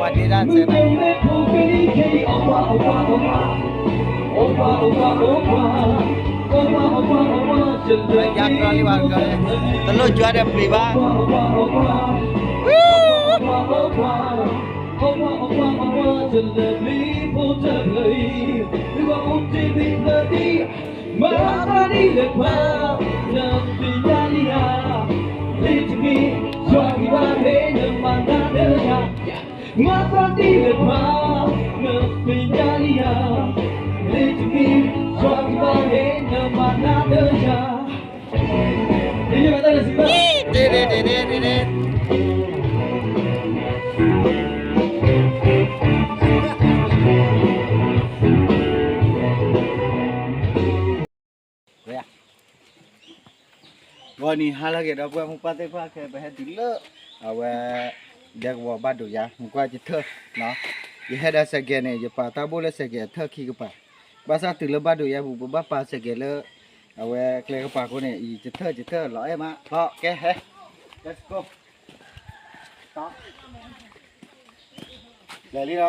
ပှၤဒ့ဒၣ်စဲးန့ၣ် တလိၣ်ကွၢ်ဒီးပျံၤဘၣ် မၤသးဒ်လဲၣ်ခွါ နသ့ၣ်ညါလံဧါ လ့တမံၤ ယွၤကဘၣ်ဟ့ၣ်နမၤနၤလၢယၤ မၤသးဒ်လဲၣ်ခွါ နသ့ၣ်ညါလံဧါ လ့တမံၤ ယွၤကဘၣ်ဟ့ၣ်နမၤနၤလၢယၤ ဂီၤနံၤဟါလၢအဂ့ၤ ဒီပုၢ်ဝဲၢ်မိၢ်ပၢ်သ့ၣ်တဖၣ် ခဲအံၤပဟဲတုၤလၢ အဝဲ ဒဲကဝီၤဘၣ်ဒိးယၤ မကွၢ်ယထၢၣ် ယဟဲဒီးစဲးကဲးန့ၣ် ယပာ်တၢ်ဘိၣ်လၢစဲးကဲးအထၢၣ်ခံကပၤ ဘၣ်ဆၣ်တုၤလၢဘၣ်ဒိးယၤပူၤ ပဘၣ်ပာ်စဲးကဲးလၢ အဝဲကျဲကပၤအဃိန့ၣ် ယထၢၣ်ယထၢၣ်လီၤအဲၣ်မး လီၤကဲဟဲ Let's go လဲၤလံလီၤ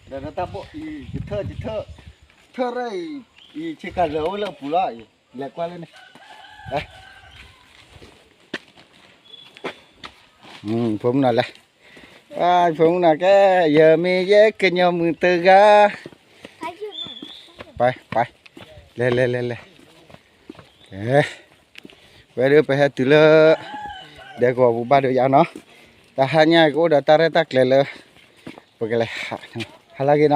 ဒီးတၢ်ဘိၣ်အံၤ ယထၢၣ်ယထၢၣ် ထၢၣ်ရၢၢ်အံၤ အံၤဆ့ကၤလၢာ်အိၣ်လၢအပူၤလီၤအံၤ လဲၤကွၢ်လၢန့ၣ် ဖိမုၣ်နီၤလဲၤ ဖိမုၣ်နီၤကဲ ယမ့ၢ်ယဲကညီမုၣ်တဂၤ ပ ပ လဲၤလဲၤလဲၤလဲၤ ကဲ ဝဲဒၣ်ပဟဲတုၤလၢ ဒဲကဝီၤပူၤဘၣ်ဒိးယၤနီၤ တဟါညါကအိၣ်ဒီးတၢ်ရဲၣ်တၢ်ကျဲၤလၢ ပကလဲၤ ဟါလၢအဂ့ၤနီၤ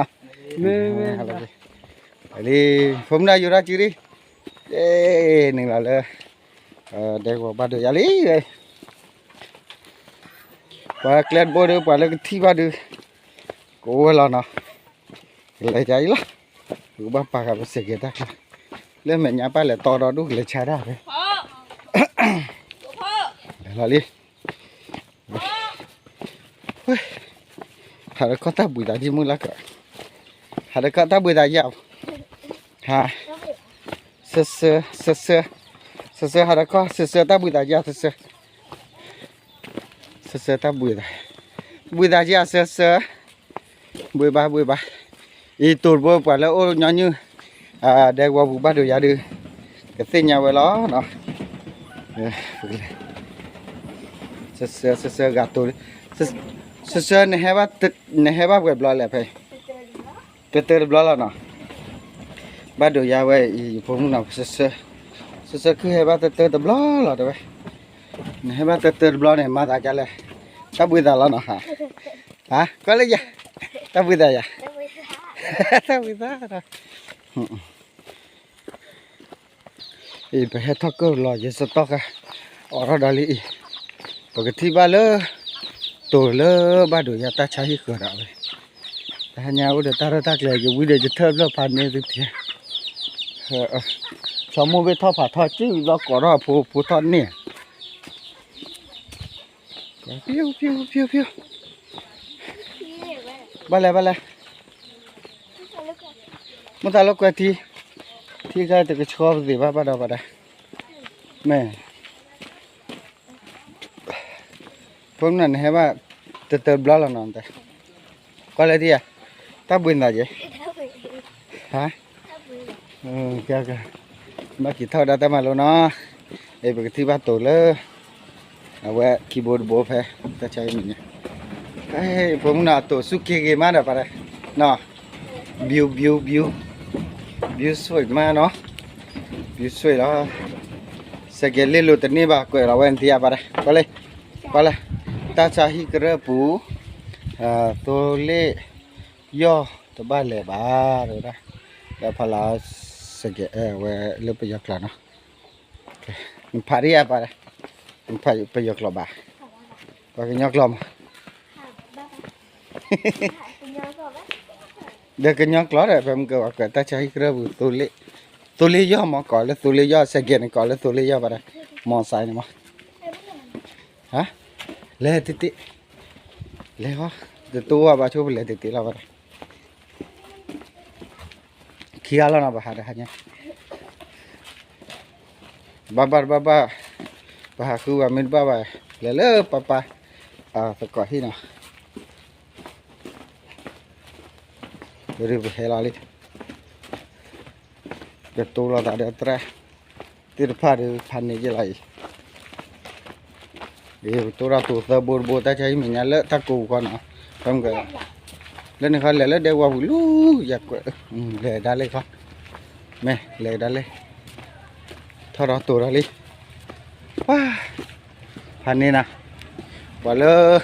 လံ ဖိမုၣ်နီၤယူၤထီၣ်စုလံ နုာ်လီၤလၢ ဒဲကဝီၤဘၣ်ဒိးယၤလံ ပှၤကျဲတဘိဒီးပှၤလၢကထံၣ်ဘၣ်ဒုး ကအိၣ်ဝဲလီၤနီၤ ကလဲၤယၤအံၤလီၤ ပကဘၣ်ပာ်ဃာ်ပစဲးကဲးတၢ်ချါ လၢမဲာ်ညါပၢ်လဲၤတီဒီဒူၣ်ကလဲၤဆါတၢ်ဖဲ လီၤလံ ဟးဒီးကီၢ်တၢ်ဘှံးသးယံာ်မုၢ်လၢက ဟးဒီးကီၢ်တၢ်ဘှံးသးယံာ် ဟး စၢၤစၢၤ စၢၤစၢၤ စၢၤစၢၤ ဟးဒီးကီၢ် စၢၤစၢၤတၢ်ဘှံးသးယံာ် စၢၤစၢၤ စၢၤစၢၤတၢ်ဘှံးသး ဘှံးသးယံာ် စၢၤစၢၤ ဘှံးဘၣ်ဘှံးဘၣ် အံၤတိၤတဘိပှၤလၢအိၣ်ညီနုၢ် ဒဲကဝီၤပူၤဘၣ်ဒိးယၤဒုး ကသ့ၣ်ညါဝဲလီၤနီၤ စၢၤစၢၤ စၢၤစၢၤဂၤတိၤ စၢၤစၢၤ နဟဲဘၣ်ပှဲၤဘျီလဲၣ်ဖဲ တတၢတဘျီလီၤနီၤ ဘၣ်ဒိးယၤဝဲအံၤ ယဖိမုၣ်နီၤ စၢၤစၢၤ စၢၤစၢၤခုဟဲဘၣ်တတၢတဘျီလီၤတဲဝဲ နဟဲဘၣ်တတၢတဘျီန့ၣ် မၤသးဒ်လဲၣ် တၢ်ဘှံးသးလီၤနီၤ ဟး ကွၢ်လၢယၤ တၢ်ဘှံးသးယၤ တၢ်ဘှံးသး အံၤ ပဟဲထီၣ်ကၢၢ်လီၤ ယစတီၢ်ခါ အိးထီၣ်ဒီးလံအံၤ ပကထံၣ်ဘၣ်လၢ တိၤလၢဘၣ်ဒိးယၤတၢ်ဆါဟံၣ်ဃၢၤဒီးဝဲ တဟါညါအိၣ်ဒီးတၢ်ရဲၣ်တၢ်ကျဲၤ ယဝံဒီးယထၢၣ်ဖျၢၣ်ဖးန့ၢ်သုထံ ဆီမိၢ်ဘ့ၣ်ထီၣ်ဖးထီၣ် စုလီၤကိးထီၣ်အဖိ ဖိထီၣ်န့ၢ် ဖၠူဖၠူဖၠူဖၠူ ဘၣ်လဲၣ်ဘၣ်လဲၣ် မိၢ်သးလၢကွဲထံ ထံခါတကဆှီပသ့ၣ်ဘၣ်ဘၣ်ဒီးဘၣ်ဒီး မ့ၢ် ဖိမုၣ်နဟဲဘၣ် တတၢတဘျီလီၤနီၤ ကွၢ်လၢထံဧါ တၢ်ဘှံးနၤယဲ ဟါ ကဲ ဘၣ်က့ၤထီၣ်ဝဲဒၣ်တၢ်မၤလိနီၤ အံၤပကထံၣ်ဘၣ်တိၤလၢ အဝဲခံဘိတဘိဖဲ တၢ်ဆါဟံၣ်မံၤန့ၣ် ဖိမုၣ်နၤတိၤဆူၣ်က့ၤဂ့ၤမးဒီးပၢ်တဲ နီၤ view view view view ဆွေမးနီၤ view ဆွေလီၤ စဲးကဲးလ့လိာ်တန့ၢ်ဘၣ် ကွဲးလီၤဝဲနထံၣ်ဧါပၢ်တဲ ကွၢ်လၢ ကွၢ်လၢ တၢ်ဆါဟံၣ်ကရၢၢ်ပူၤ သိလ့ၣ်ယီၢ်တဘၣ်လဲၤဘၣ် တဲဝဲဒၣ် ဒီးဖးလီၤ စဲးကဲး အဝဲလၢပယီၤကျိာ်နီၤ နဖးဒ်ဧါပၢ်တဲ နဖးပယီၤကျိာ်ဘၣ် ပှၤကညီကျိာ်မး ဒီးကညီကျိာ်ဒီး ဖဲမ့ၢ်ကဝီၤကွဲးတၢ်ဆါဟံၣ်ကရၢၢ်ပူၤ သိလ့ၣ် သိလ့ၣ်ယီၢ်မး ကိးလၢသိလ့ၣ်ယီၢ် စဲးကဲးန့ၣ် ကိးလၢသိလ့ၣ်ယီၢ်ဘၣ်ဒီး မီၤစဲးန့ၣ်မး ဟါ လဲၤတ့ၢ်တ့ၢ် လဲၤဟီ တတိၢ်ဝါဘၣ်ဆိ ပလဲၤတ့ၢ်တ့ၢ်လီၤဘၣ်ဒီး ခံဂၤလီၤနီၤ ပဟးတဟါညါ ဘၣ်ဘၣ်တဘၣ်ဘၣ် ပဟးဃုဘၣ်မ့ၢ်တဘၣ်ဘၣ် လဲၤလၢပၢ်ပၢ် သကိးဟံၣ်နီၤ ဝဲဒုးပဟဲလီၤလံ, ကတိၤလိာ်သးဒီးသရၣ်သ့ၣ်တဖၣ်ဒီး ဖးန့ၢ်က့ၤလီၤအံၤ, ဒ်ပတိၢ်ထီၣ်တိၤသၢဘိတဘိ တၢ်ဆါဟံၣ်မဲာ်ညါလၢတၢ်ကိးပူၤဃီနီၤ, ဖဲမ့ၢ်က လၢန့ၣ်ခီလဲၤလၢဒဲကဝီၤပူၤလူၤ, ယကွဲး လဲၤဒၣ်လဲၣ်ခီ, မ့ၢ်လဲၤဒၣ်လဲၣ်, ထီၣ်ဒီးတိၤဒီးလံ, ပှၤ ဖးန့ၢ်နၤ, ပှၤလၢ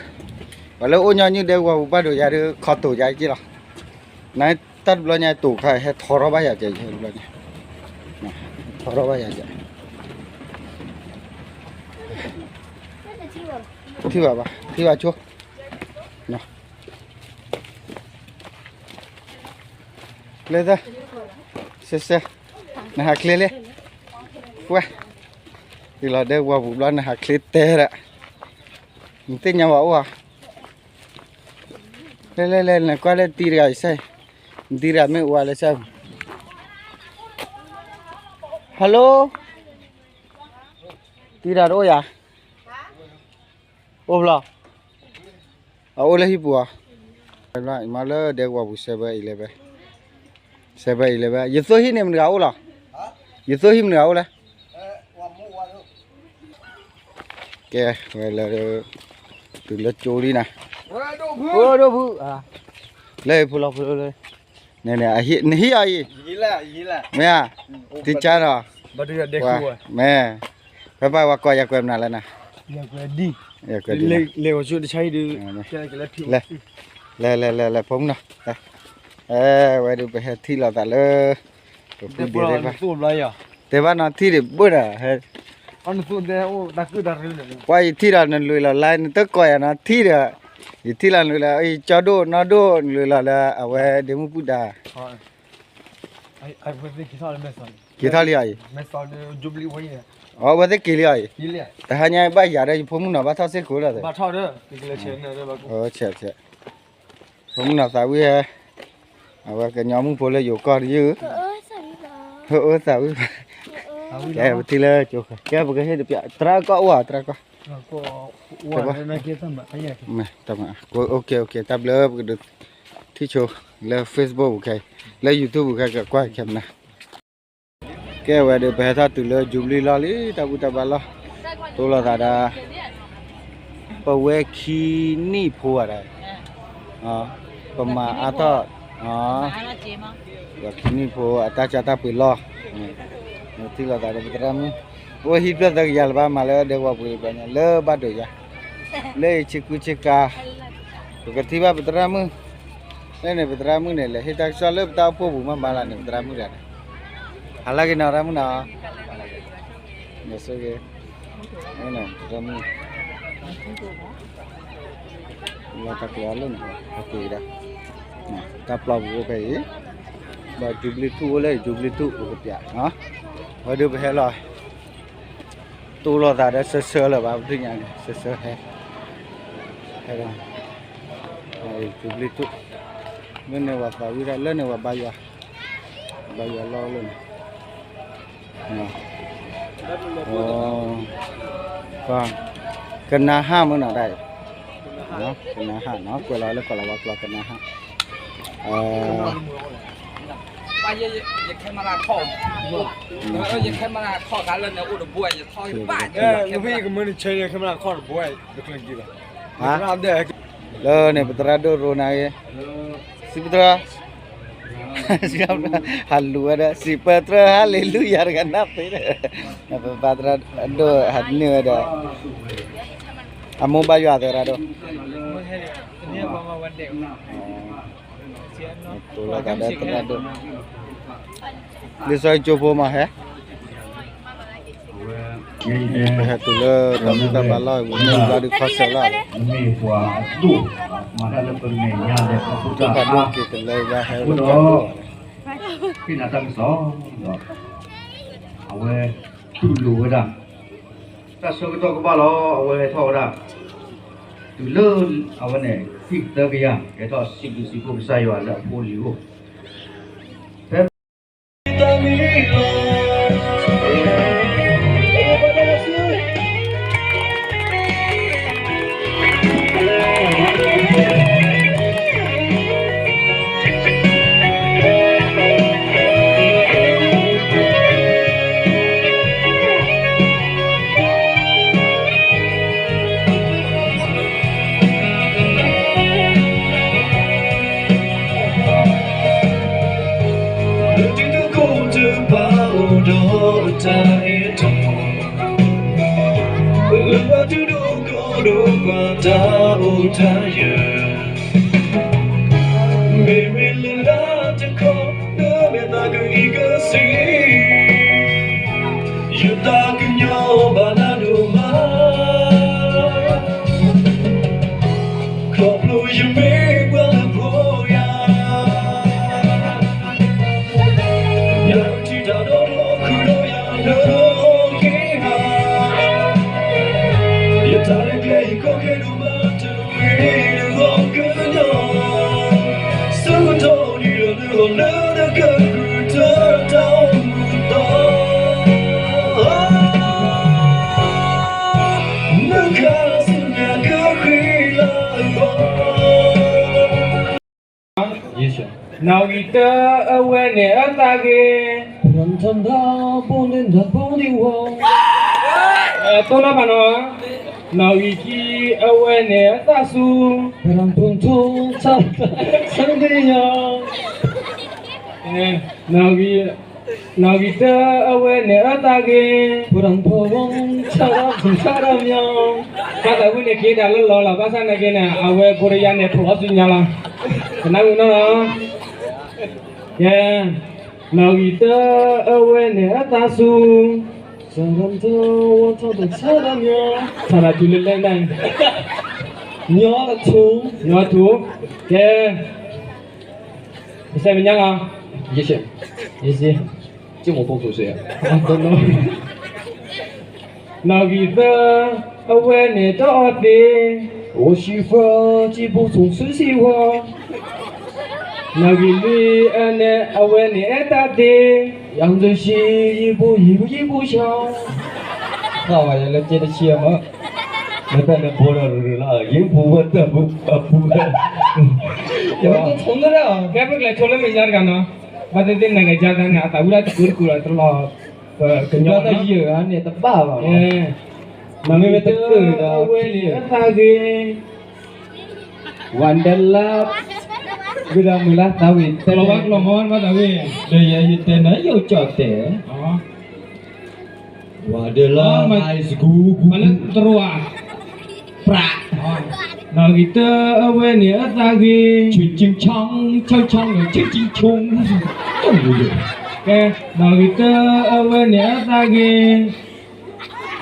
ပှၤလၢအိၣ်ညီနုၢ်ဒဲကဝီၤပူၤဘၣ်ဒိၣ်ယၤဒီး ခီတိၤယၤက့ၤလီၤ, နတၢ်တဘျီညါတိၤခါ ဟဲထီထီၣ်ဘၣ်ယၤကဲး, ဟဲတဘျီညါ ထီထီၣ်ဘၣ်ယၤကဲး, ထံၣ်ဘၣ်ဘၣ် ထံၣ်ဘၣ်ဆိ လၢတၢ် စဲစဲ နဟးချ့လဲၣ်, ဝဲ တုၤလီၤဒဲကဝီၤပူၤဘျီ နဟးချ့တဲဒၣ်, နသ့ၣ်ညါဝဲအိၣ်ဧါ, လဲၤလဲၤလဲၤ နကွၢ်လၢတံၤတဂၤအံၤစဲ, နတံၤတဂၤမ့ၢ်အိၣ်ဝဲလၢစဲ, hello, တံၤတဂၤတအိၣ်ယၤ, အိၣ်ဘျီ အအိၣ်လၢဟံၣ်ပူၤဧါ, မ့ၢ်လၢဒဲကဝီၤပူၤ seven eleven, seven eleven, ယသိဟံၣ်န့ၣ်မတၤတဂၤအိၣ်လီၤ, ယသိဟံၣ်မတၤတဂၤအိၣ်လဲၣ်, ကဲ ဝဲလၢ တုၤလၢကၠိလံနၤ, အိၣ်ဒိၣ်ဖု, လၢဖုလီၤဖုလၢ နဟံၣ်အီၤအံၤ, မ့ၢ်ဧါ, တံၤကါဒီး, မ့ၢ်, ဖဲပၢ်ဝဲကိးယၤကွဲးမနုၤလဲၣ်နၤ, လဲၤကွဲးဒ်, လဲၤ, လဲၤလဲၤလဲၤ ဖိမုၣ်နီၤ, ဝဲဒုးပဟဲထံၣ်လိာ်သးလၢ ပဖုဒ့သ့ၣ်တဖၣ်, တဲဘၣ်နီၤထံၣ်ဒံးဘၣ်ဒီး, ပှၤယထံၣ်ဒီးနလွံၢ်လီၤလါ နတကိးယၤနီၤထံၣ်ဒီး, ယထံၣ်လီၤနလွံၢ်လီၤ အံၤကၠီဒိၣ်နီၢ်ဒိၣ်နလွံၢ်လီၤလၢ အဝဲဒ့မုၣ်ပုၢ်ဒါ က့ၤထီၣ်လံအီၤအံၤ, အဝဲသ့ၣ်က့ၤလံအီၤအံၤ, တဟါညါဘၣ်ယၤဒီးယဖိမုၣ်နီၤ ဘၣ်ထီၣ်စ့ၢ်ကီးလီၤ, ဆဲးဆဲး, ဖိမုၣ်နီၤသးဝံၣ်ဟဲ, အဝဲကညီမုၣ်ဖိလၢယိၤကီၢ်တယုၢ်, ဟၢအၢသးဝံၣ်ဘၣ်, ကဲပထံၣ်လၢကၠိဃဲ ကဲပကဟ့ၣ်တပျး သရၣ်ကီၢ်အိၣ်ဧါ သရၣ်ကီၢ်, တၢ်ဘျုး ပကဒုး ထံၣ်ဆိလၢ Facebook ပူၤခဲအံၤ, လၢ YouTube ပူၤခဲ ကကွၢ်ခဲမနၤ, ကဲဝဲဒီး ပဟဲထီၣ်တုၤလၢ Jubilee လီၢ်လံ တၢ်ဘူၣ်တၢ်ဘါလီၢ်, တိလိာ်သးဒီး ပဝဲခံနံၣ်ဖိဝဲဒၣ်, ပမၤအါထီၣ်, ပှၤခံနံၣ်ဖိအတၢ်ဆါတၢ်ပှ့ၤလီၢ်, ထံၣ်လိာ်သးဒီးပသရၣ်မုၣ်, အိၣ်ဟံၣ်ဖျၢၣ်သၢကယၤလၢၤဘၣ် မၤလၢဒဲကဝီၤပူၤလံဘျီညါ လၢဘၣ်ဒိးယၤ, လၢယဆ့ကူဆ့ကၤ, ပကထံၣ်ဘၣ်ပသရၣ်မုၣ်, လၢန့ၣ် ပသရၣ်မုၣ်န့ၣ် လဲၤဟ့ၣ်တၢ်ကစီၣ်လၢပတၢ်အိၣ်ဖှိၣ်ပူၤမးမးလၢန့ၣ် ပသရၣ်မုၣ်တဂၤန့ၣ်, ဟးလၢက့ၤနီၤ သရၣ်မုၣ်နီၤ, သရၣ်မုၣ်, လီၤတၢ်ကျဲၤအီၤလၢန့ၣ် ဟဲက့ၤဒီး, တၢ်ပျီပူၤအိၣ်ဖဲအံၤ, ဒီး Jubilee ထူၣ်အိၣ်လၢ Jubilee ထူၣ်အိၣ်ကပျး, ဝဲဒုးပဟဲလီၤ တိလိာ်သးဒီးစၢၢ်စၢၢ်လၢၤဘၣ် ပသ့ၣ်ညါန့ၣ် စၢၢ်စၢၢ်ဟဲ, ဟဲဒီး, Jubilee ထူၣ်, လၢန့ၣ်ဝဲသးဝံၣ်ဒၣ် လၢန့ၣ်ဝဲဘါယွၤ, ဘါယွၤလီၢ်လၢန့ၣ် ကနါဟၣ်မ့ၢ်နီၤ တၢ်အံၤ, ကနါဟၣ်နီၤ ကွဲးလီၤလၢကီၢ်လီၤဝါကျိာ် ကနါဟၣ်, လၢန့ၣ် ပသရၣ်ဒိၣ်ရိနၤဂ့ၤ, စံးပတြၢၤ, ဟးလူၤဝဲဒီး စံးပတြၢၤ ဟါလ့လူယၤတဂၤနၢ်သ့ဒီး, ပသရၣ်ဒိၣ်ဟးနုာ်ဝဲဒီး, အမိၢ်ဘါယွၤသရၣ်ဒိၣ်, တိလိာ်သးဒီးသရၣ်ဒိၣ်, လံာ်စီဆှံကၠိဖိမးဟဲ ပဟဲတုၤလၢတၢ်ဘူၣ်တၢ်ဘါလီၢ်ဝံၤ မ့ၢ်ဘျီဒုးခီဆၢလီၤ, မ့ၢ်ပှၤအဒိၣ်, မၤတၢ်လၢပမဲာ်ညါလဲၤခီဖျိတၢ်အါ, အဃိဒီး ဟ့ၣ်နၤတၢ်ကစီၣ်ဒီး အဝဲတူၢ်လိာ်ဝဲဒၣ် တၢ်ဆၢကတီၢ်ကဘၣ်လီၤ အဝဲထီၣ်ဝဲဒၣ် တုၤလၢအဝဲန့ၣ် ဟံၣ်ကသၢကယၤ ကဲထီၣ်စံးဘျုးစံးဖှိၣ်ကစၢ်ယွၤလၢအဖိအလံၤအအိၣ်, ဖဲ တၢ်အဲၣ်တီ, လၢပှၤဒိၣ်ဒိၣ်ကီဒိၣ်ပှၤတၢ်အိၣ်တၢ်ယၢၤ, မ့မ့ၢ်လၢနၤတခီ လၢမဲာ်သၣ်ကအံၤကစံး, ယသးကညီၤဘၣ်နၤဒိၣ်မး, ခီဖျိယမ့ၢ်ပှၤလၢဖိယၤ ယတၢ်ဒိးထီၣ်ခူၣ်ဒီးယၤလၢဟီၣ်က့ၤဟါ, ယတၢ်ရဲၣ်ကျဲၤယခီခဲဒိၣ်မးတဂ့ၤတဂီၤကညီ, ဆၢကတီၢ်ဒ်လၢနဂီၢ်လၢနကကုၢ်တၢ်တၢ်အိၣ်မူသီ, နခါဆူညါကဃ့လၢအဂီၢ် နီၣ်ဂံၢ်တၢအဝဲန့ၣ်အတၢ်ဂ့ၢ်, တိၢ်နီၣ်ဘၣ်နီၤ, နီၣ်ဂံၢ်ခံအဝဲန့ၣ်အတၢ်စူၤ, နီၣ်ဂံၢ်တၢအဝဲန့ၣ်အတၢ်ဂ့ၢ်, ဘၣ်သးဝံၣ်န့ၣ်က့ၤဒၣ်လၢလီၤလီၤ ဘၣ်ဆၣ်နာ်က့န့ၣ် အဝဲကိရယါန့ၣ် ထိၣ်အီၤဆူညါလီၤ, ကနၣ်ဝံၤနီၤနီၤ, ကဲ, နီၣ်ဂံၢ်တၢအဝဲန့ၣ်အတၢ်စူၤ, ဆၣ်ဒၣ်ထူလၢလဲၣ်န့ၣ်, ညီထူ, ညီထူ, ကဲ, ကစဲးမညါလီၤ, ယစဲး, ယစဲး, ကမပူၤကစဲး, နီၣ်ဂံၢ်သၢ, အဝဲန့ၣ်တအီၣ်သ့ၣ်, အိၣ်ဆံဖျၢၣ် ကံဘိဆိးဆူစံဝီ, နီၣ်ဂံၢ်လွံၢ်အန့ၣ် အဝဲန့ၣ်အဲၣ်တၢ်သ့ၣ်, ယၤမုၢ်တဆံ ယံၤပူၤယံၤပူၤယံၤပူၤဆၣ်, ဃၣ်ဝဲယၤလၢကဲတဆံအမၢ, နတၢ်န့ၣ်ဘိဒီးရူၤရူၤလီၤ ယံၤပူၤဝဲတၢ်ပူၤအပူၤ, ယဝဲတဆိးမၢဒၣ်, ကဲပကလဲၤဆိလၢမဲာ်ညါတဂၤနီၤ, ဘၣ်သ့ၣ်သ့ၣ်နဂၤယါသးန့ၣ် အသးဝံၣ်ဒၣ်တကူတကူလီၤတလီၤ, ပကညီတယၢၢ်ဂၤန့ၣ်တဘၣ်ဘၣ်, မ့မ့ၢ်တၢ်အဝဲန့ၣ်အတၢ်ဂ့ၢ် Wonderlove, ဝံၤဒီးမုၢ်လၢ်သးဝံၣ်တဲ, လီၤဘၣ်ကျီၢ်မီၢ်ဘၣ်သးဝံၣ်, ဒီးယဲယတဲနၤယိၣ်ကၠီၣ်တဲာ်, ဝါဒလီၤ high school မၤလၢတရူးဧါ, ပြး, နီၣ်ဂံၢ်တၢအဝဲန့ၣ်အတၢ်ဂ့ၢ်, ဆူၣ်ဆူၣ်ဆူၣ်, ဆူၣ်ဆူၣ်, ဆူၣ်ဆူၣ်, ကဲ, နီၣ်ဂံၢ်တၢအဝဲန့ၣ်အတၢ်ဂ့ၢ်,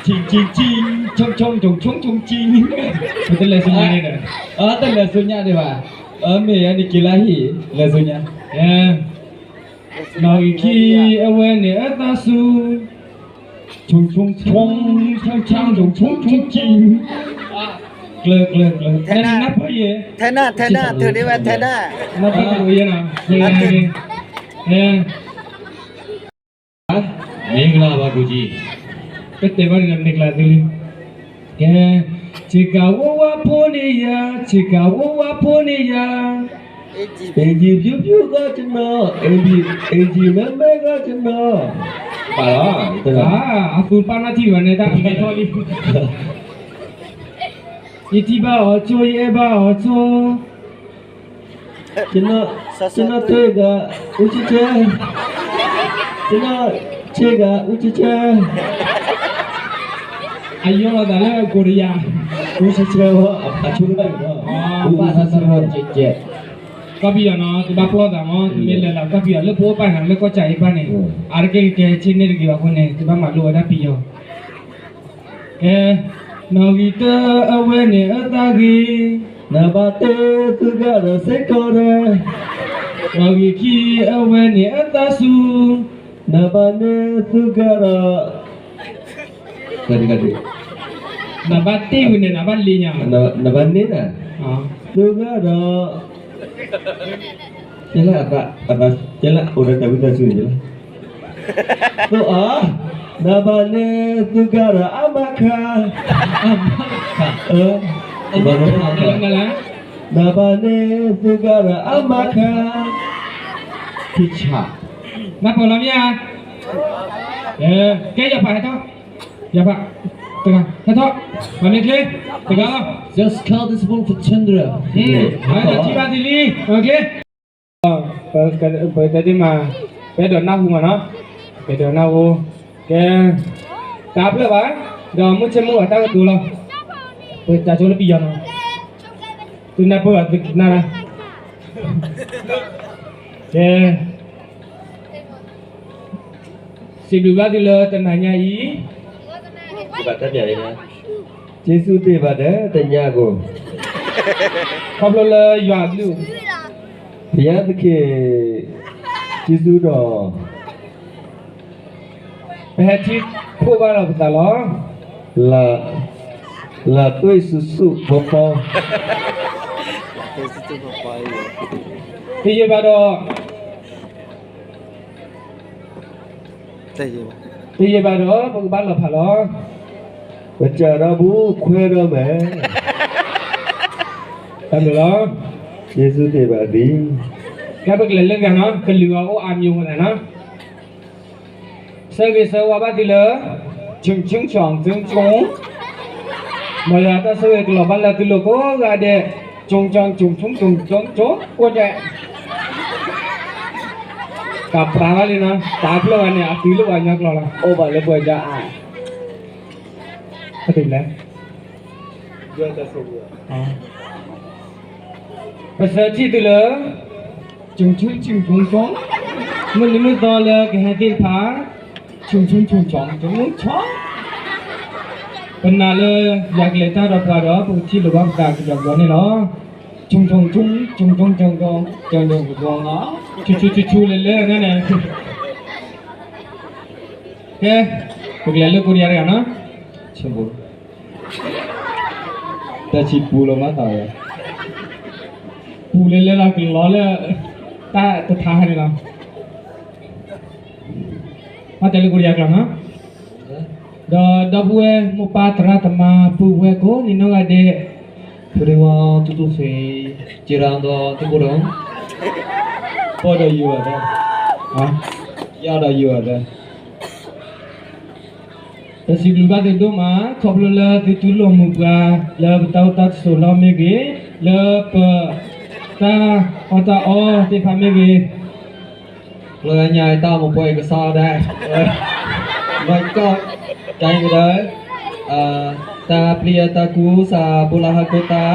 ဆူၣ်ဆူၣ်ဆူၣ်, ဆူၣ်ဆူၣ်, ဆူၣ်ဆူၣ်ဆူၣ်, ပတလဲၤဆူညါန့ၣ်ဒီး, တလဲၤဆူညါဒံးဘၣ်, မ့ၢ်ယၤန့ၣ်က့ၤလၢဟံၣ်, လဲၤဆူညါ, နီၣ်ဂံၢ်ခံအဝဲန့ၣ်အတၢ်စူၤ, ဆူၣ်ဆူၣ်ဆူၣ်, ဆူၣ်ဆူၣ်, ဆူၣ်ဆူၣ်ဆူၣ်, ကျၢၤကျၢၤကျၢၤ, ထဲနၢ်, ထဲနၢ်, ထဲနၢ်, ထဲနၢ်, နၢ်ဖးတၢ်ဝဲယဲနီၤ, မ့ၢ်ဂ့ၤလၢ်ဘၣ်ကူၣ်ကံ, ပတဲဘၣ်န့ၣ်မ့ၢ်ဂ့ၤလၢ်သုလံ, ကဲ, ဆ့ကၤဝါဝါဖိန့ၣ်ယၤ, ဆ့ကၤဝါဝါဖိန့ၣ်ယၤ, အ့ၣ်ကံၣ်ပျူပျူဂီၢ်ကနီၤ, အ့ၣ်ကံၣ်မဲမဲဂီၢ်ကနီၤ, ပာ်လီၤ, အသူပၢ်နီၢ်ထံၣ်ဘၣ်န့ၣ် တၢ်အမဲထီၣ်လံ, ယထံၣ်ဘၣ်အီၤကၠိ, ယအဲၣ်ဘၣ်အီၤကၠိ, ကနီၣ်တ့ၢ်ဂၤ အူကၠဲကၠဲ, ကနီၣ်ဆ့ဂၤ အူကၠဲကၠဲ, အယီၢ်လီၤသးလၢကိရယါ, အူကၠဲကၠဲ, အဆိကတၢၢ်, အူကၠဲကၠဲ, ကီၢ်ပယီၤနီၤ သုဘၣ်ပလီၢ်သးမး, သုမ့ၢ်လဲၤလီၤကီၢ်ပယီၤလၢပအိၣ်ပာ်နၤလၢကီၢ်ကၠီၣ်အ့ၣ်ဘၣ်န့ၣ်, အါတက့ၢ်ကဲဆ့န့ၢ်တဂ့ၤဘၣ်အဃိန့ၣ် သုဘၣ်မၤလိဝဲဒၣ်ပယီၤ ကဲ, နီၣ်ဂံၢ်တၢအဝဲန့ၣ်အတၢ်ဂ့ၢ်, နဘၣ်တဲသုဂၤဒီးစ့ၢ်ကီးဒီး, နီၣ်ဂံၢ်ခံအဝဲန့ၣ်အတၢ်စူၤ, နဘၣ်နဲသုဂၤဒီး, နဘၣ်တဲဝဲန့ၣ် နဘၣ်လ့ၣ်ညါ, နဘၣ်နဲနၤ, သုဂၤဒီး ကဲလၢအသး, ကဲလၢအိၣ်ဒီးတၢ်ဝံသးစူၤန့ၣ်လီၤ, သိးအီၤ, နဘၣ်နဲသုဂၤဒီးအမါခါ, အမါခါ, နဘၣ်နဲသုဂၤဒီးအမါခါ, ထံဆး, နၢ်ပၢၢ်လီၤမ့ၢ်ဧါ, ကဲယဖးဟဲထီၣ်, ယဖး, တဂၤ, ဟဲထီၣ်, မၤမ့ၢ်ချ့, တဂၤလီၤ, just call this one for Chandra, ထံၣ်ဘၣ်သ့လံ, မၤချ့ ပတဲဒ်မး, ပအဲၣ်ဒိးနၢ်ဟူမးနီၤ, ပအဲၣ်ဒိးနၢ်ဟူ, ကဲ, တၢ်ဖျၢၣ်ဘၣ်, ဒီးမုၢ်ဆ့ၣ်မုၢ်ဂီၤတၢ်ကတိၤလီၤ, ပကစးဆိလၢပယီၤနီၤ, သုနၢ်ပၢၢ်ဘၣ်သုကနၣ်တၢ်, ကဲ, စံးဘျုးဘၣ်သုလၢတနၤညါအံၤ, ကျေးဇူးတင်ပါတယ် တညါကို, ခီဖျိလၢယွၤအဘျုး, ဘုရားသခင်, ကျေးဇူးတော် ပဟဲထံၣ်ဖှိၣ်ဘၣ်ဒီးပသးလီၤ, လာ, လာတွေ့စုစုပေါင်းပေါင်း, တယံာ်ဘၣ်ဒီး, တယံာ်ဘၣ်ဒီး ပကဘၣ်လီၤဖးလီၤ, ပစးထီၣ်ဘူးခွဲးထီၣ်မယ်, တၢ်မ့ၢ်လီၤ, ကျေးဇူးတင်ပါသည်, ကဲပကလဲၤလၢဂၤနီၤ, ကလုာ်အီၤအိၣ်အါမံၤဝဲဒၣ်နီၤ ဆၢဂ့ၤဆၢဝါဘၣ်သုလၢ ဆူၣ်ဆူၣ်ဆူၣ်ဆူၣ်ဆူၣ်, မ်ယွၤတၢ်ဆိၣ်ဂ့ၤကလီၤဘၣ်လၢသုလိၤကိးဂၤဒဲး, ဆူၣ်ဆူၣ်ဆူၣ်ဆူၣ်ဆူၣ်ဆူၣ်ဆူၣ် ကိးဂၤဒဲး, ကပြးဘၣ်လံနီၤ, တၢ်ဖျၢၣ်ဘၣ်န့ၣ် အတုၤလၢပှၤကညီကျိာ်လီၤ, အိၣ်ဘၣ်လၢပှၤကညီအါ, အတုၤလဲၣ် ပစၢထံၣ်သုလၢ ဆူၣ်ဆူၣ်ဆူၣ်ဆူၣ်ဆူၣ်, မုၢ်နံၤမုၢ်သီလၢကဟဲသ့ၣ်တဖၣ်, ဆူၣ်ဆူၣ်ဆူၣ်ဆူၣ်ဆူၣ်ဆူၣ်, ပနာ်လၢယွၤကလဲၤတၢ်ဒီးပှၤဒီး ပကထံၣ်လိာ်ဘၣ်ပသးကဒီးကဒီးန့ၣ်လီၤ, ဆူၣ်ဆူၣ်ဆူၣ်ဆူၣ်ဆူၣ်ဆူၣ်ဆူၣ်ဆူၣ်, ဆူၣ်ဆူၣ်ဆူၣ်ဆူၣ်လဲၤလၢန့ၣ်, ကဲ, ပကလဲၤလၢကိးဒံယါတဂၤနီၤ, ဆၢဖိ တၢ်ဆံးပူၤလီၤမးသးဝဲ, ပူၤလဲၤလဲၤလီၤကလီလၢ တၢ်တထါဟဲန့ၣ်လီၤ, ဘၣ်တဲလၢကိးဒံယါကျိာ်နီၤ, ဒီးဒီပုၢ်ဝဲၢ်မိၢ်ပၢ်သရၣ်သမါပုၢ်ဝဲၢ်ကိးနံၤနီၢ်ဂၤဒဲး, ဖုဒံဝီတူတူဖ့, ကရၢဒီးတူၢ်ကိၢ်ဒီး, ပီၢ်ဒီးယိၤအသး, ယီၢ်ဒီးယိၤအသး ပစံးဘျုးဘၣ်သုဒိၣ်မး ခီဖျိလၢသုတူၢ်လိာ်မုာ်ပှၤ လၢပတၢ်အိၣ်တၢ်ဆိးလီၢ်မ့ၢ်ဂ့ၤ, လၢပတၢ်အီၣ်တၢ်အီသ့ၣ်တဖၣ်မ့ၢ်ဂ့ၤ, လၢညါတၢ်အိၣ်မူပှဲၤကစီၣ်ဒဲး, မ့ၢ်ကီး, ကဲကဒီး, တၢ်ပျံၤအတၢ်ကူစၢ် ဘိလၢဟးကိးတၢ်,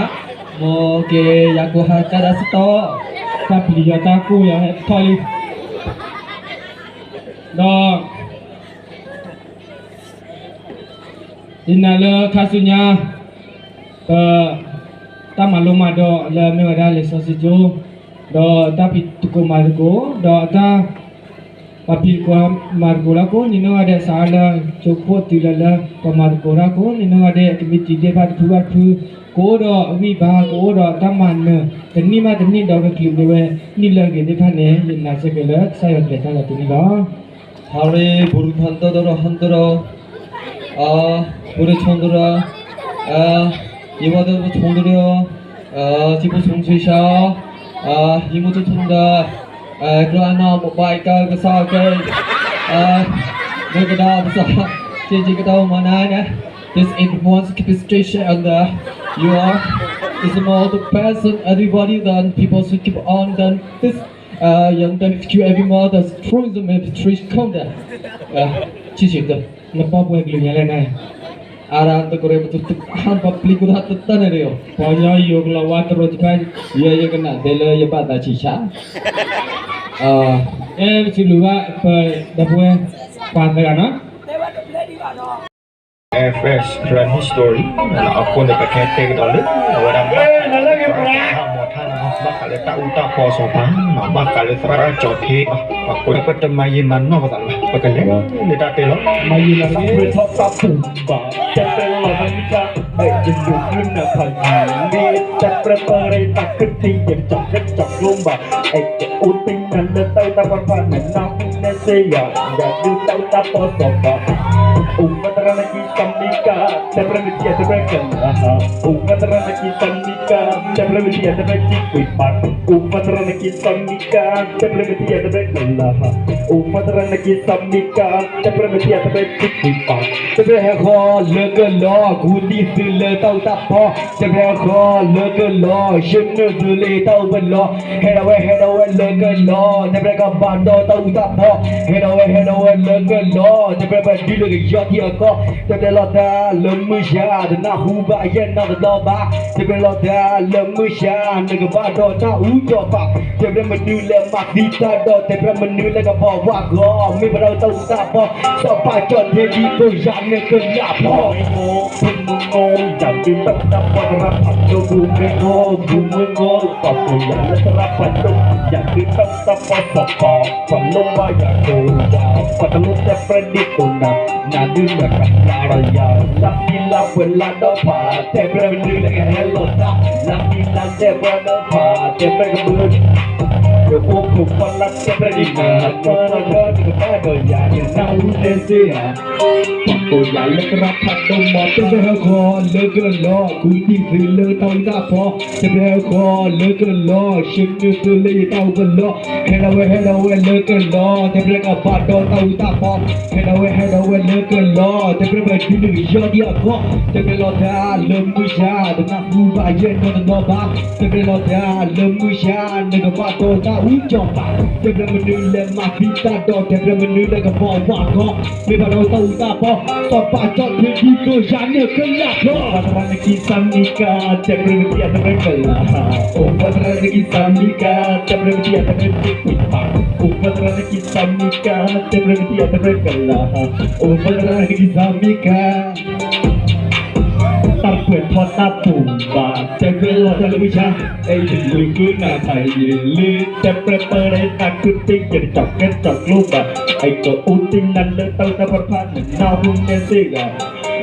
မိၢ်က့ၤယၤကိးဟးကဒါစတီ, တၢ်ပျံၤယၤတၢ်ကူယၤဟဲထီၣ်လံ, ဒီး ယနာ်လၢခါဆူညါ ပ တၢ်မၤလိမၤဒိးလၢအမ့ၢ်ဝဲဒၣ်လံာ်စီဆှံကၠိ, ဒီးတၢ်ဖံးသကိးမၤသကိး, ဒီးတၢ် ပှၤဖံးသကိးမၤသကိးလၢကိးနံၤနီၢ်ဂၤဒဲး စးလၢကၠိခိၣ်တုၤလၢလၢ ပမၤသကိးတၢ်ကိးနံၤနီၢ်ဂၤဒဲး ကမံးတံာ်သ့ၣ်တဖၣ်တဖုဘၣ်တဖု, ကအိၣ်ဒီးအဂံၢ်ဘါ ကအိၣ်ဒီးတၢ်မၤနၢၤ တနံၣ်ဘၣ်တနံၣ် ဒီးကချုးန့ၢ်ဝဲ နံၣ်လၢအဂ့ၤသ့ၣ်တဖၣ်န့ၣ် ယနာ်စ့ၢ်ကီးလၢကစၢ်ယွၤကလဲၤတၢ်လီၤတနံၤလီၤ. ဟါရ့ ပူၤရူၢ်ဖၣ် ဟၣ်တရၣ် ဟၣ်တရၣ်, အၢ ပူၤရူၢ်ဆိတရၣ်, အၢ ယဝၤတရၣ် ပဆိတရၣ်, အၢ ထံဖိဆိဆှံဆါ, အၢ ယမူဆိဆိတရၣ်, အၢ ကျိအနၢ် မဘၣ်ကါကစၢ်ကဲ, အၢ မ့ၢ်ကဒါပစၢ်, က့ၤက့ၤကဒါမနၤန့ၣ်, this is the most keep station and the, you are, it's the most person, everybody, the people should keep on, then this ယၤတၢ် every month, the tourism industry come there. ဆံးဆံးတၢ် နပီၢ်ပှဲၤကလုာ်ညါလဲၣ်န့ၣ်, အရၢ တကရၢ ပတဟၣ်ပပျံၤကူတၢ် တတၢ်န့ၣ်တယိာ် ပှၤကညီယိၤကလီၤဝါတရိးတဖၣ်, ယဲယကနၣ်ဒဲးလၢယဘၣ်သးဆံးဆါ, အဲ ပစံးဘျုးဘၣ် ပဒီပုၢ်ဝဲၢ် ပှၤသၢဂၤနီၤ Fresh Karen History အဃိန့ၣ် ပကဟဲတဲကဒီးလၢ အဝဲဒၣ် ဘၣ်ဃးလၢတၢ်အူတၢ်ပီအစီၤပၤ, ဘၣ်ဃးလၢသရၣ်ကၠီၤထ့, အဃိန့ၣ် ပတမၤယံာ်မၤနီၢ်ပသးလၢၤဘၣ်, ပကလဲၤလၢတၢ်တဲလီၤ. မၤယံာ်လီၤတက့ၢ်. မ့ၢ်က တဲပြဲမ့ၢ်တံၢ် တဲပြဲတံၢ်ကွံာ်ပာ်, တဲပြဲဟဲဃီလၢကလီ ကူၣ်တံၢ်သုလၢတၢ်အူတၢ်ပီ, တဲပြဲဟဲဃီလၢကလီ ရှဲနုာ်သုလၢတၢ်အိၣ်ပလီ, ဟဲဒီးဝဲ ဟဲဒီးဝဲလၢကလီ, တဲပြဲကဘၣ်ဒီးတၢ်အူတၢ်ပီ, ဟဲဒီးဝဲ ဟဲဒီးဝဲလၢကလီ, တဲပြဲပဒုလၢကယီတံၢ်အကီ, တဲပြဲလီၤတၢ်လၢမုၢ်ယါ တနၢ်ဟူဘၣ်ယဲၢ်နီတဘျီဘၣ်, တဲပြဲလီၤတၢ်လၢမုၢ်ယါ နကဘၣ်ဒီးတၢ်အူကၠီၤပာ်, တဲပြဲမနုၤလဲၣ်မၤသံတၢ်ဒီး တဲပြဲမနုၤလဲၣ်ကဘၣ်ဝးဂီၤ, မ့ၢ်ဘၣ်ဒီးတၢ်အူတၢ်ပီ, စီၤပၤကၠီၣ်ထံဒ်သိးယၤန့ၣ်ကလၢ်ဖီ မုၢ်မုၢ် ယၤဒုးတၢ်တၢ်ပီသရၣ်ဖးဒိၣ် မုၢ်မုၢ် မုၢ်မုၢ် ပှၤကိးယၤလၢသရၣ်ဖးဒိၣ်, ယၤဒုးတၢ်တၢ်ပီစီၤပၤ, ပှၤလိၣ်ဘၣ်ယၤကိးယၤ, ပှၤတလိၣ်တဲပြဲဒ်သိးနၤ, နၤဒုးနၤကလၢ်ဒီးယၤ, လၢသံလၢပှဲၤလၢဒီဖး, တဲပြဲမနုၤလၢကဟဲလီၤတၢ်, လၢသံလၢတဲပြဲဒီဖး, တဲပြဲကမုၢ် ယအိၣ်ခိးကွၢ်လၢတဲပြဲဒ်နၤ, နကဘၣ်ဒီးယၤ နနၢ်ဟူန့ၢ်စ့ၢ်ဧါ, ပှၤကိးယၤလၢသရၣ်ဖးဒိၣ်မး, တဲပြဲဟဲဃီလၢကလီ ကူၣ်တံၢ်သုလၢတၢ်အူတၢ်ပီ, တဲပြဲဟဲဃီလၢကလီ ရှဲနုာ်သုလၢယတၢ်အိၣ်ပလီ, ဟဲဒီးဝဲ ဟဲဒီးဝဲလၢကလီ, တဲပြဲကဘၣ်ဒီးတၢ်အူတၢ်ပီ, ဟဲဒီးဝဲ ဟဲဒီးဝဲလၢကလီ, တဲပြဲပဒုလၢကယီတံၢ်အကီ, တဲပြဲလီၤတၢ်လၢမုၢ်ယါ တနၢ်ဟူဘၣ်ယဲၢ်နီတဘျီဘၣ်, တဲပြဲလီၤတၢ်လၢမုၢ်ယါ နကဘၣ်ဒီးတၢ်အူကၠီၤပာ်, တဲပြဲမနုၤလဲၣ်မၤသံတၢ်ဒီး တဲပြဲမနုၤလဲၣ်ကဘၣ်ဝးဂီၤ, မ့ၢ်ဘၣ်ဒီးတၢ်အူတၢ်ပီ, စီၤပၤကၠီၣ်ထံဒ်သိးယၤန့ၣ်ကလၢ်ဖီ ပှၤသရၣ်နကံၢ်စၢ်မံကါ, တဲပြဲမ့ၢ်တံၢ် တဲပြဲကလၢ်, အိၣ်ပှၤသရၣ်နကံၢ်စၢ်မံကါ, တဲပြဲမ့ၢ်တံၢ် တဲပြဲတံၢ်ကွံာ်ပာ်, အိၣ်ပှၤသရၣ်နကံၢ်စၢ်မံကါ, တဲပြဲမ့ၢ်တံၢ် တဲပြဲကလၢ်, အိၣ်ပှၤသရၣ်နကံၢ်စၢ်မံကါ တၢ်ပှဲၤထီၣ်တၢ်ပူၤဘၣ်, တဲပြဲလီၤတၢ်လၢမုၢ်ယါ, အဲၣ်ယကလုာ်ဃုနၤဖးယံာ်လံ, တဲပြဲပၢ်လၢတၢ်ခုတ့ၢ် ယတကၠီၣ်ကဲကၠီၣ်ကျိဘၣ်, အဲၣ်ကအိၣ်တ့ၢ်နၤလၢတၢ်အူတၢ်ပီတဖၣ် နနၢ်ဟူန့ၢ်စ့ၢ်ဧါ,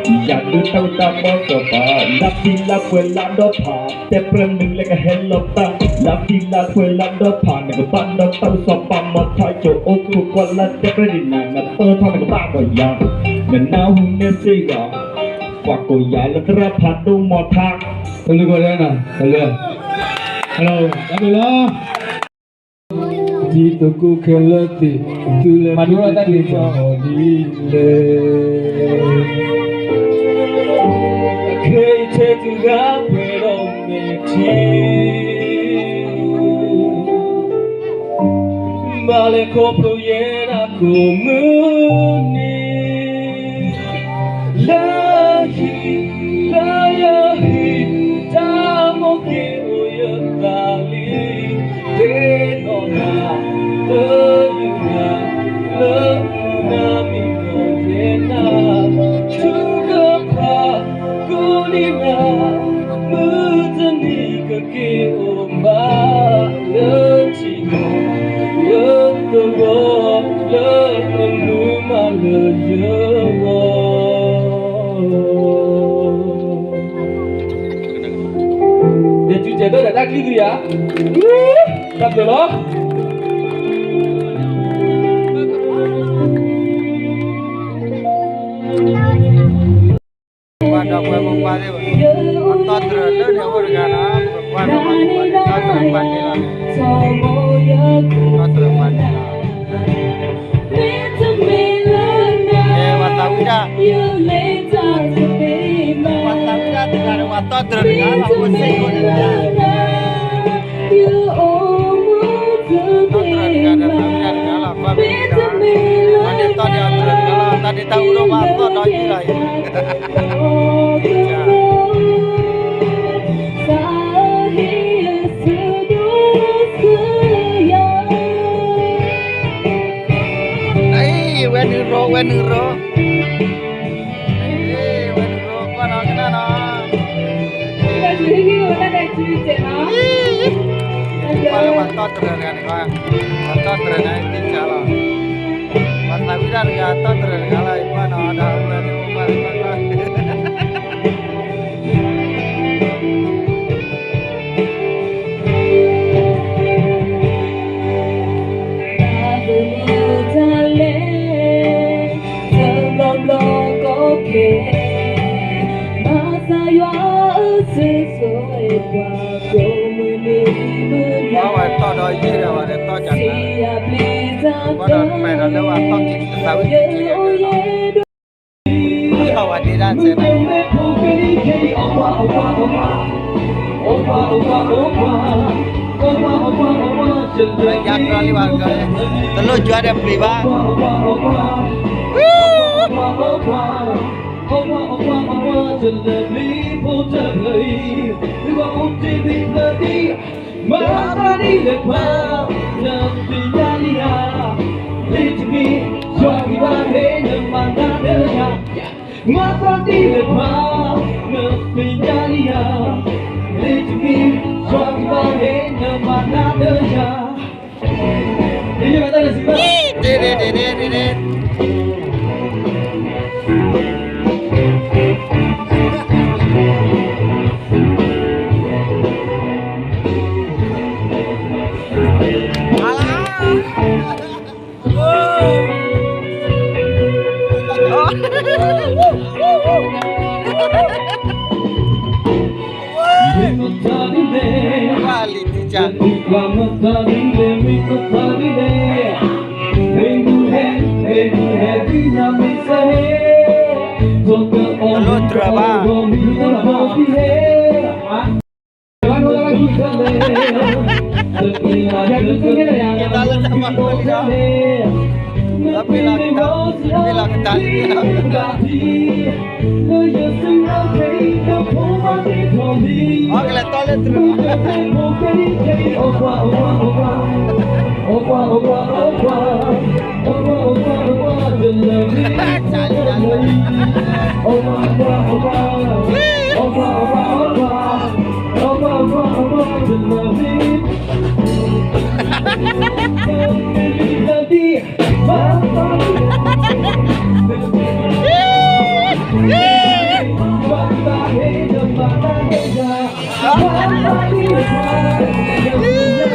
ယၤဒုးတၢ်အူတၢ်ပီစီၤပၤ, လၢသံလၢပှဲၤလၢဒီဖး, တဲပြဲမနုၤလဲၣ်ကဟဲလီၤတၢ်, လၢသံလၢပှဲၤလၢဒီဖး, နကဘၣ်ဒီးတၢ်အူစီၤပၤမီၤထါ, ယအိၣ်ခိးကွၢ်လၢတဲပြဲဒ်နၤ, နပၢၢ်ထီၣ်နကဘၣ်ဒီးယၤ, နနၢ်ဟူန့ၢ်စ့ၢ်ဧါ ပှၤကိးယၤလၢသရၣ်ဖးဒိၣ်မီၤထါ, တၢ်လၢကီၢ်ဒဲနၤ, တၢ်လၢ, hello, တၢ်ဘျုးလီၤ, ဒ်သိးကိးခဲလၢာ်သ့ၣ်, သုလဲၤမၤဒိၣ်တၢ်သ့ၣ်တဖၣ်ဒ်လဲၣ်, ခဲအံၤထဲသုဂၤပှဲၤဒီးမဲာ်ထံ ဘၣ်လဲၤခီဖျိယဲဒၣ်ကိးမုၢ်နံၤ, လၢဟံၣ်လၢယဟံၣ်, တၢ်မိၣ်က့ၤအိၣ်ယသးလံ, သ့ၣ်နီၣ်နၤ, လၢယဂၤ, လၢမုၢ်နၤမံၤနီၢ်ယဲနၤ, ထုကဖၣ် ကိးနံၤနၤ, မုၢ်တနံၤကက့ၤအိၣ်ဘၣ်, လၢထံ, လၢသဝီ, လၢအမုၢ်မၤလၢယဂီၢ်, ယကတဲဒီးတၢ်ချံသုယၤ, တၢ်ဘျုးလီၤ. ပှၤဒီးပှၤမိၢ်ပှၢ်သ့ၣ်, အတီတြၢၤလၢန့ၣ်အိၣ်တဂၤနီၤ, ပှၤဒီးပှၤမိၢ်ပှၢ်သ့ၣ် တီတြၢၤပှၤန့ၣ်လီၤ, တီတြၢၤပှၤန့ၣ်လီၤ, အဲ ပှၤသးဝံၣ်ဒၣ်, ပှၤသးဝံၣ်ဒၣ်တဂၤဒီး ပှၤတီတြၢၤတဂၤလီၤ, ပှၤစ့ၢ်ကီးန့ၣ်တဂၤ တီတြၢၤတဂၤဒီးသးဝံၣ်ဒၣ်တဂၤလီၤ, ကွၢ်မ့ၢ်တဂၤ, ပှၤန့ၣ်တီဒၣ်တြၢၤတဂၤလီၤ, တၢ်ဒုးတၢ်အူဒီးပှၤအသီၣ်ဒီးယုၢ်လီၤအံၤ, အံၤ ဝဲနုာ်ရိ ဝဲနုာ်ရိ အံၤ ဝဲနုာ်ရိ ကွၢ်နီၤကနၣ်နီၤ ပှၤလၢပှၤတီတြၢၤတဂၤန့ၣ်, ပှၤတီတြၢၤန့ၣ် သ့ၣ်ညါလီၤ, ပှၤသးဝံၣ်ဒၣ်တဂၤ တီတြၢၤတဂၤလီၤ, ကွၢ်နီၤဒီး ပှၤလၢပှၤတီတြၢၤတဂၤ တၢ်ဘျုးတၢ်လဲၣ်, တဘျီဘျီကီခဲ, မၤသးယွၤဧၢ, ဆိၣ်ဂ့ၤပှၤကိးမုၢ်နံၤမုၢ်နၤ, ပှၤဝဲတီဒီးယုၢ်ဒီး ပှၤဒီးတီကနၤ, စံးယၤပျံၤတၢ် ဘၣ်ဒီးမဲာ်ဒီးလၢဝဲအသီၣ်ကံၣ်သးဝံၣ်ကံၣ်ကံၣ်လီၤ, အဝဲဒ့ဒၣ်စဲးန့ၣ် ယါကြၢးလံဘၣ်, တလိၣ်ယွၤဒီးပျံၤဘၣ်. တလိၣ်တြၢၤဘၣ်. က့ၤတၢ်လၢတၢ်ပှၤဖိလံဒီး ပ့ၤလီၤက့ၤတၢ်, ပ့ၤလီၤက့ၤတၢ်လံ, အီၣ်ကလဲၤတီလၢတြၢၤ လၢဘၣ်ဝဲတြၢၤဝဲစဲးဒၣ်န့ၣ် ဝဲလၢတၢ်တြၢၤဝဲစဲးဝဲတၢ်တြၢၤတဂၤလီၤ. ဒီးန့ၣ်ဒၣ် ဝံသးစူၤ သးဝံတယုၢ်လီၤနီၤ, မ့ၢ်မ့ၢ်ဧါ. ယါလံနၤ, ယိၣ်, ယိၣ်, ဟ့ၣ်, ဟ့ၣ်. လ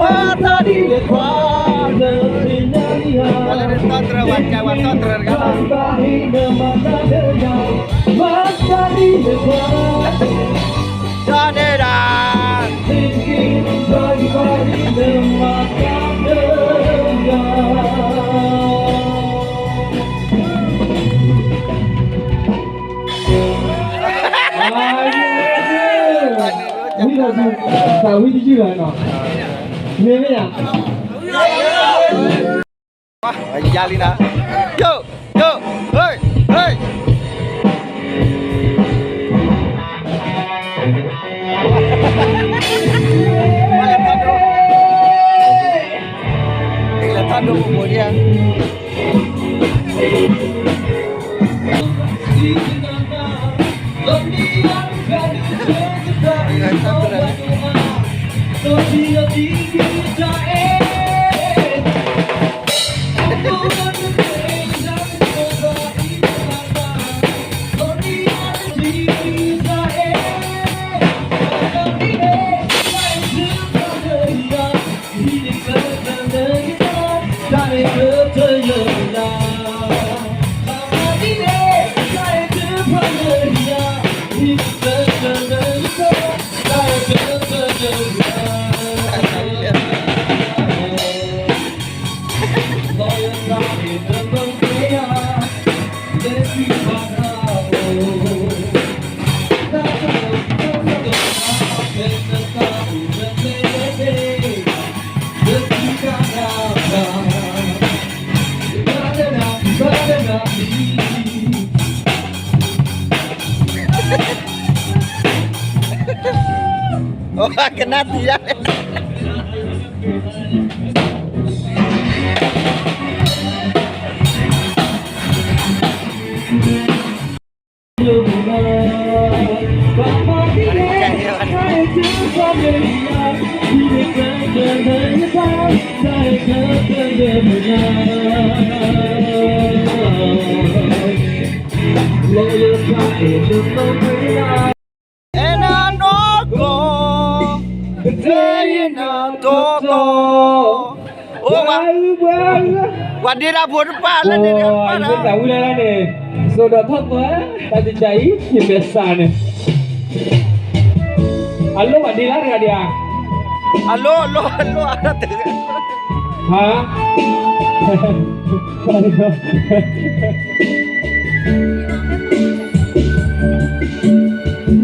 ၢတၢ်ဒိၣ်ပူၤပူၤဒံးဧါ. ကနၣ်တံၢ်ဒၣ်လဲၣ်. အဲၣ်နၤနီၢ်ကီၢ်, ကတဲယနၤတီတီ, အိၣ်, ပှၤဒ့တၢ်ဖိတပၢ်လၢန့ၣ်တပၢ်ဒီး, ယသးဝံၣ်လၢန့ၣ်, စိဒီးထီၣ်ပှၤ, တၢ်တကးအံၤ ယမဲာ်ဆှးန့ၣ်. အလိၣ်ဘၣ်ဒ်လဲၣ်တဂၤဒံးဧါ, အလိၣ် အလိၣ် အလိၣ် အလိၣ်တဂၤ, ဟါ,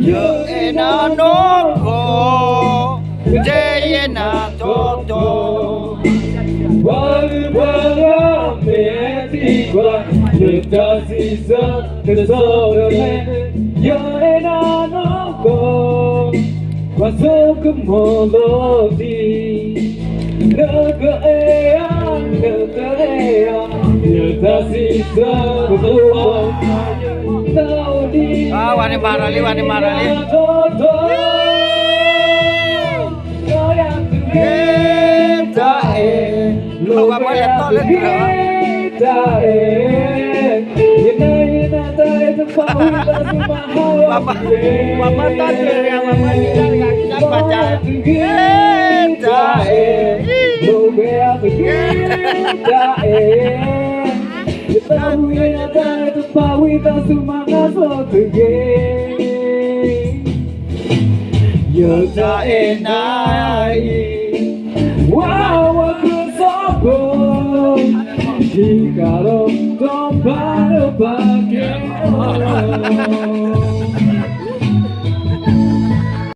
ယအဲၣ်နၤနီၢ်ကီၢ်, ယအဲၣ်နၤတီတီ, ပှၤဂုၤပှၤဂၤမ့ၢ်ထံၣ်ကွၢ်, နတၢ်စံးဆၢတစိၢ်တလဲၣ်, ယအဲၣ်နၤနီၢ်ကီၢ်, ပှၤဆိကမိၣ်လီၤတံၢ်, နကအဲၣ်ယၤ, နကအဲၣ်ယၤ, နတၢ်စံးဆၢတစိၢ်တလဲၣ်, တၢ်အိၣ်ဒံး, ဝၤန့ၣ်မၤဒီးလံ, ဝၤန့ၣ်မၤဒီးလံ, တီတီ တၢ်အဲၣ်, လီၤဝဲတဂ့ၤ, တၢ်အဲၣ်, ယနၤယနၤတၢ်အဲၣ်တဖၣ်ဝံၤ တၢ်စူၢ်မၤဟးဂီၤတဂ့ၤ, ပှၤမၤတၢ်တဂၤတဂၤကစၢ်ပာ်တၢ်တဂ့ၤ, တၢ်အဲၣ်, လီၤဝဲတဂ့ၤ, တၢ်အဲၣ်, ယနၤယနၤတၢ်အဲၣ်တဖၣ်ဝံၤ တၢ်စူၢ်မၤဟးဂီၤတဂ့ၤ. ယတၢ်အဲၣ်နၤအံၤ, ဝၤဝၤခရံာ်စီဖိ, ဟံးဃာ်ဒီးတီၤဖးဒီးပာ်ကဲအီၤလီၤ.